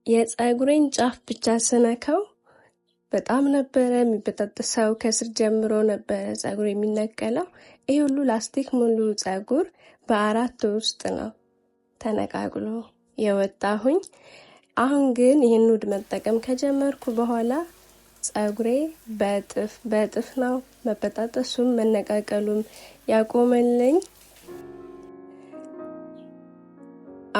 የፀጉሬን ጫፍ ብቻ ስነካው በጣም ነበረ የሚበጣጥሰው። ከስር ጀምሮ ነበረ ፀጉር የሚነቀለው። ይህ ሁሉ ላስቲክ ሙሉ ፀጉር በ4 ወር ውስጥ ነው ተነቃቅሎ የወጣሁኝ። አሁን ግን ይህን ውህድ መጠቀም ከጀመርኩ በኋላ ፀጉሬ በእጥፍ በእጥፍ ነው መበጣጠሱም መነቃቀሉም ያቆመልኝ።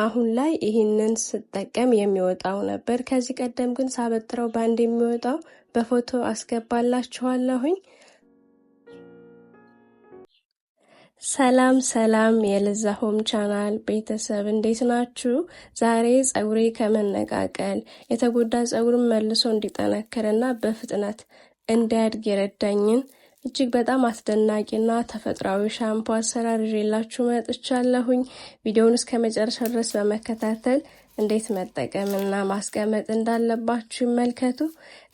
አሁን ላይ ይህንን ስጠቀም የሚወጣው ነበር። ከዚህ ቀደም ግን ሳበጥረው ባንድ የሚወጣው በፎቶ አስገባላችኋለሁኝ። ሰላም ሰላም፣ የለዛ ሆም ቻናል ቤተሰብ እንዴት ናችሁ? ዛሬ ፀጉሬ ከመነቃቀል የተጎዳ ፀጉርን መልሶ እንዲጠነክርና በፍጥነት እንዲያድግ የረዳኝን እጅግ በጣም አስደናቂና ተፈጥሯዊ ሻምፖ አሰራር ይዤላችሁ መጥቻለሁኝ። ቪዲዮውን እስከ መጨረሻው ድረስ በመከታተል እንዴት መጠቀምና ማስቀመጥ እንዳለባችሁ ይመልከቱ።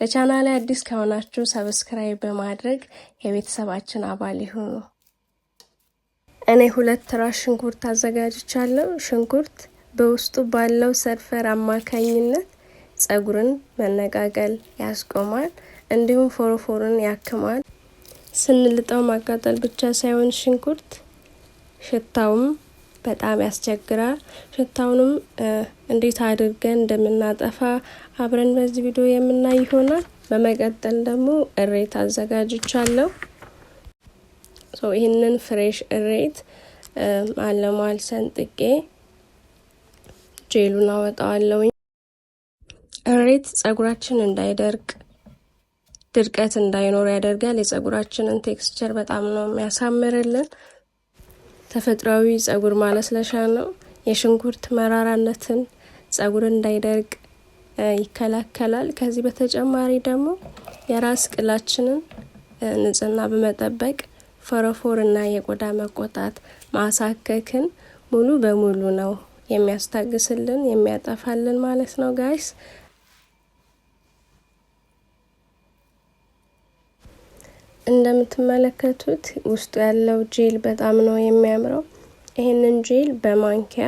ለቻናሌ አዲስ ከሆናችሁ subscribe በማድረግ የቤተሰባችን አባል ይሁኑ። እኔ 2 ራስ ሽንኩርት አዘጋጅቻለሁ። ሽንኩርት በውስጡ ባለው ሰልፈር አማካኝነት ፀጉርን መነቃቀል ያስቆማል፣ እንዲሁም ፎሮፎርን ያክማል። ስንልጠው ማቃጠል ብቻ ሳይሆን ሽንኩርት ሽታውም በጣም ያስቸግራል። ሽታውንም እንዴት አድርገን እንደምናጠፋ አብረን በዚህ ቪዲዮ የምናይ ይሆናል። በመቀጠል ደግሞ እሬት አዘጋጅቻለሁ። ይህንን fresh እሬት አለማል ሰንጥቄ ጄሉን አወጣዋለሁ። እሬት ፀጉራችን እንዳይደርቅ ድርቀት እንዳይኖር ያደርጋል። የፀጉራችንን texture በጣም ነው የሚያሳምርልን። ተፈጥሯዊ ፀጉር ማለስለሻ ነው። የሽንኩርት መራራነትን ፀጉር እንዳይደርቅ ይከላከላል። ከዚህ በተጨማሪ ደግሞ የራስ ቅላችንን ንጽህና በመጠበቅ ፎረፎር እና የቆዳ መቆጣት ማሳከክን ሙሉ በሙሉ ነው የሚያስታግስልን የሚያጠፋልን ማለት ነው guys። እንደምትመለከቱት ውስጡ ያለው ጄል በጣም ነው የሚያምረው። ይህንን ጄል በማንኪያ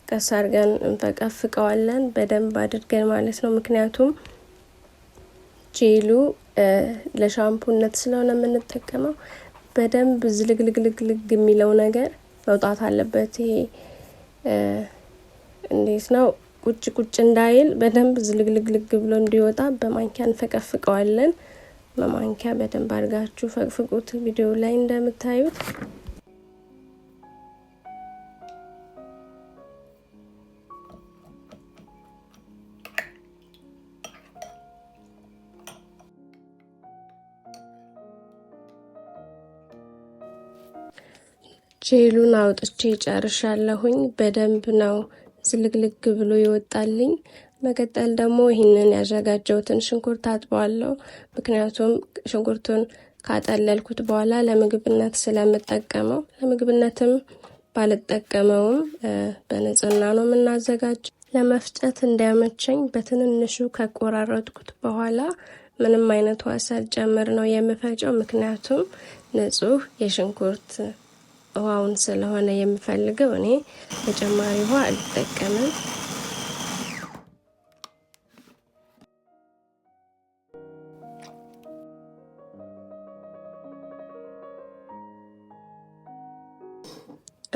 ቀስ አድርገን እንፈቀፍቀዋለን በደንብ አድርገን ማለት ነው። ምክንያቱም ጄሉ ለሻምፑነት ስለሆነ የምንጠቀመው በደንብ ዝልግልግልግልግ የሚለው ነገር መውጣት አለበት። ይሄ እንዴት ነው ቁጭ ቁጭ እንዳይል በደንብ ዝልግልግልግ ብሎ እንዲወጣ በማንኪያ እንፈቀፍቀዋለን። በማንኪያ በደንብ አድርጋችሁ ፈቅፍቁት። ቪዲዮ ላይ እንደምታዩት ጄሉን አውጥቼ ጨርሻለሁኝ። በደንብ ነው ዝልግልግ ብሎ ይወጣልኝ። መቀጠል ደግሞ ይህንን ያዘጋጀሁትን ሽንኩርት አጥበዋለሁ። ምክንያቱም ሽንኩርቱን ካጠለልኩት በኋላ ለምግብነት ስለምጠቀመው፣ ለምግብነትም ባልጠቀመውም በንጽህና ነው የምናዘጋጀው። ለመፍጨት እንዲያመቸኝ በትንንሹ ከቆራረጥኩት በኋላ ምንም አይነት ውሃ ሳልጨምር ነው የምፈጨው። ምክንያቱም ንጹህ የሽንኩርት ውሃውን ስለሆነ የምፈልገው እኔ ተጨማሪ ውሃ አልጠቀምም።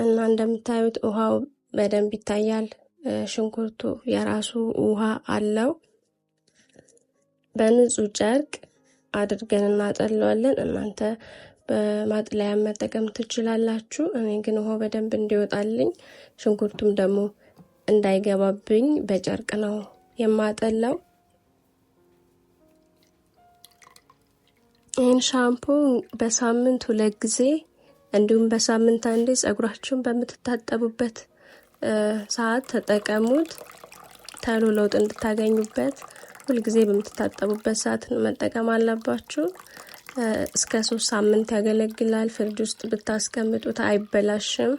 እና እንደምታዩት ውሃው በደንብ ይታያል። ሽንኩርቱ የራሱ ውሃ አለው። በንጹህ ጨርቅ አድርገን እናጠለዋለን። እናንተ በማጥለያ መጠቀም ትችላላችሁ። እኔ ግን ውሃው በደንብ እንዲወጣልኝ ሽንኩርቱም ደግሞ እንዳይገባብኝ በጨርቅ ነው የማጠለው። ይህን ሻምፖ በሳምንት 2 ጊዜ እንዲሁም በሳምንት አንዴ ፀጉራችሁን በምትታጠቡበት ሰዓት ተጠቀሙት። ቶሎ ለውጥ እንድታገኙበት ሁልጊዜ በምትታጠቡበት ሰዓት መጠቀም አለባችሁ። እስከ 3 ሳምንት ያገለግላል። ፍሪጅ ውስጥ ብታስቀምጡት አይበላሽም።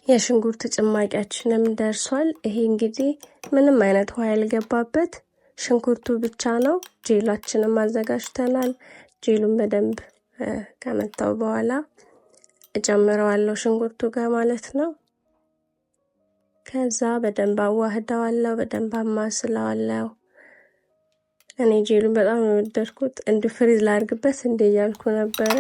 የሽንኩርት ጭማቂያችንም ደርሷል። ይሄ እንግዲህ ምንም አይነት ውሃ ያልገባበት ሽንኩርቱ ብቻ ነው። ጄላችንም አዘጋጅተናል። ጄሉን በደንብ ከመታው በኋላ እጨምረዋለሁ ሽንኩርቱ ጋር ማለት ነው። ከዛ በደንብ አዋህደዋለሁ፣ በደንብ አማስለዋለሁ። እኔ ጄሉን በጣም ነው የወደድኩት። እንዲሁ freeze ላድርግበት እንዴ እያልኩ ነበረ።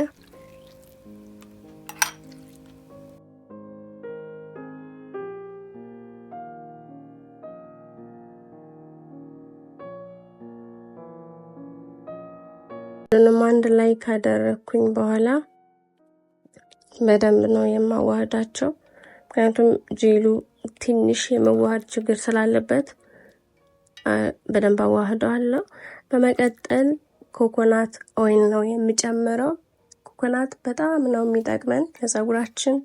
ሁሉንም አንድ ላይ ካደረኩኝ በኋላ በደንብ ነው የማዋህዳቸው። ምክንያቱም ጄሉ ትንሽ የመዋሃድ ችግር ስላለበት በደንብ አዋህደዋለሁ። በመቀጠል coconut oil ነው የምጨምረው። ኮኮናት በጣም ነው የሚጠቅመን ለፀጉራችን።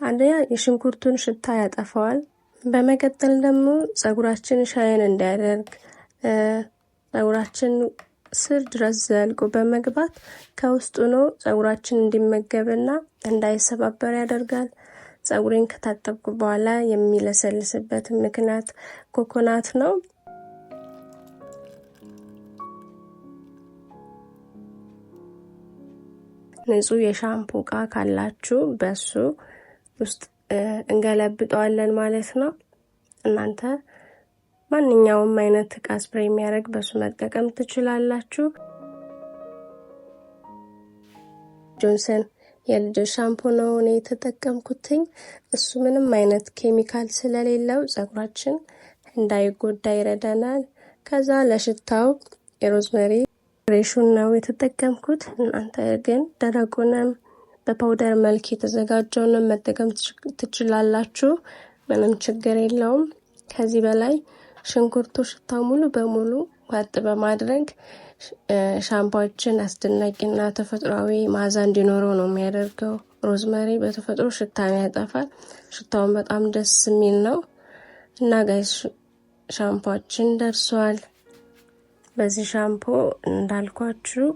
አንደኛ የሽንኩርቱን ሽታ ያጠፋዋል። በመቀጠል ደግሞ ፀጉራችን shine እንዲያደርግ ፀጉራችን ስር ድረስ ዘልቆ በመግባት ከውስጡ ነው ፀጉራችን እንዲመገብና እንዳይሰባበር ያደርጋል። ፀጉሬን ከታጠብኩ በኋላ የሚለሰልስበት ምክንያት ኮኮናት ነው። ንጹህ የሻምፖ እቃ ካላችሁ በሱ ውስጥ እንገለብጠዋለን ማለት ነው። እናንተ ማንኛውም አይነት እቃ spray የሚያደርግ በሱ መጠቀም ትችላላችሁ። ጆንሰን የልጆች ሻምፖ ነው እኔ የተጠቀምኩትኝ። እሱ ምንም አይነት ኬሚካል ስለሌለው ፀጉራችን እንዳይጎዳ ይረዳናል። ከዛ ለሽታው የ rosemary fresh ኡን ነው የተጠቀምኩት። እናንተ ግን ደረቁንም በ powder መልክ የተዘጋጀውንም መጠቀም ትችላላችሁ። ምንም ችግር የለውም። ከዚህ በላይ ሽንኩርቱ ሽታው ሙሉ በሙሉ ዋጥ በማድረግ ሻምፖችን አስደናቂና ተፈጥሯዊ መዓዛ እንዲኖረው ነው የሚያደርገው። Rosemary በተፈጥሮ ሽታን ያጠፋል። ሽታውን በጣም ደስ የሚል ነው እና guys ሻምፖችን ደርሷል። በዚህ ሻምፖ እንዳልኳችሁ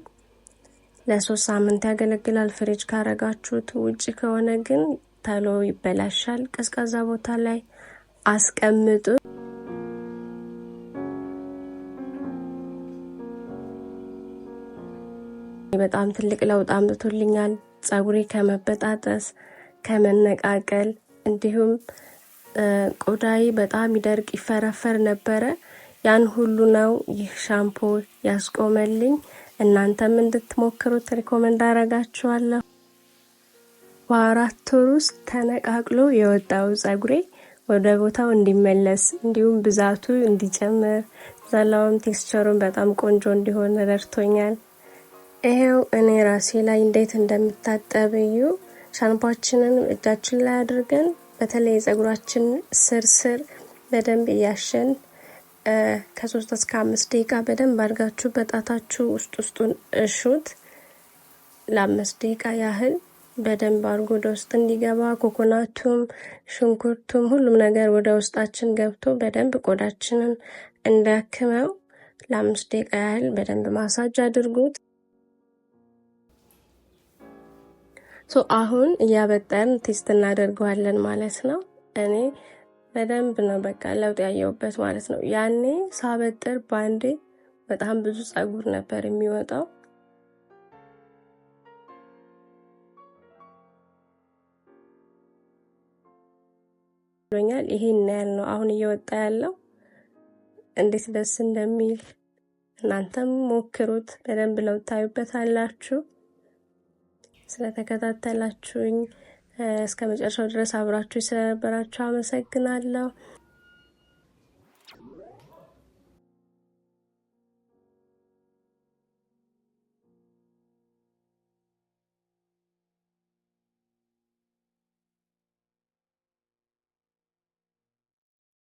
ለ3 ሳምንት ያገለግላል። ፍሪጅ ካረጋችሁት ውጪ ከሆነ ግን ተሎ ይበላሻል። ቀዝቃዛ ቦታ ላይ አስቀምጡ። በጣም ትልቅ ለውጥ አምጥቶልኛል። ፀጉሬ ከመበጣጠስ ከመነቃቀል፣ እንዲሁም ቆዳዬ በጣም ይደርቅ ይፈረፈር ነበረ። ያን ሁሉ ነው ይህ ሻምፖ ያስቆመልኝ። እናንተም እንድትሞክሩት recommend አረጋችኋለሁ። በ4 ወር ውስጥ ተነቃቅሎ የወጣው ፀጉሬ ወደ ቦታው እንዲመለስ እንዲሁም ብዛቱ እንዲጨምር ዛላውም texture ኡን በጣም ቆንጆ እንዲሆን ረድቶኛል። ይሄው እኔ ራሴ ላይ እንዴት እንደምታጠብ እዩ። ሻምፖችንን እጃችን ላይ አድርገን በተለይ ፀጉራችን ስር ስር በደንብ እያሸን ከ3 እስከ 5 ደቂቃ በደንብ አድርጋችሁ በጣታችሁ ውስጥ ውስጡን እሹት። ለ5 ደቂቃ ያህል በደንብ አድርጎ ወደ ውስጥ እንዲገባ ኮኮናቱም ሽንኩርቱም ሁሉም ነገር ወደ ውስጣችን ገብቶ በደንብ ቆዳችንን እንዳክመው ለ5 ደቂቃ ያህል በደንብ ማሳጅ አድርጉት። አሁን እያበጠርን test እናደርገዋለን ማለት ነው። እኔ በደንብ ነው በቃ ለውጥ ያየሁበት ማለት ነው። ያኔ ሳበጥር ባንዴ በጣም ብዙ ፀጉር ነበር የሚወጣው። ይሄን ያህል ነው አሁን እየወጣ ያለው። እንዴት ደስ እንደሚል እናንተም ሞክሩት፣ በደንብ ለውጥ ታዩበታላችሁ። ስለተከታተላችሁኝ እስከ መጨረሻው ድረስ አብራችሁ ስለነበራችሁ አመሰግናለሁ።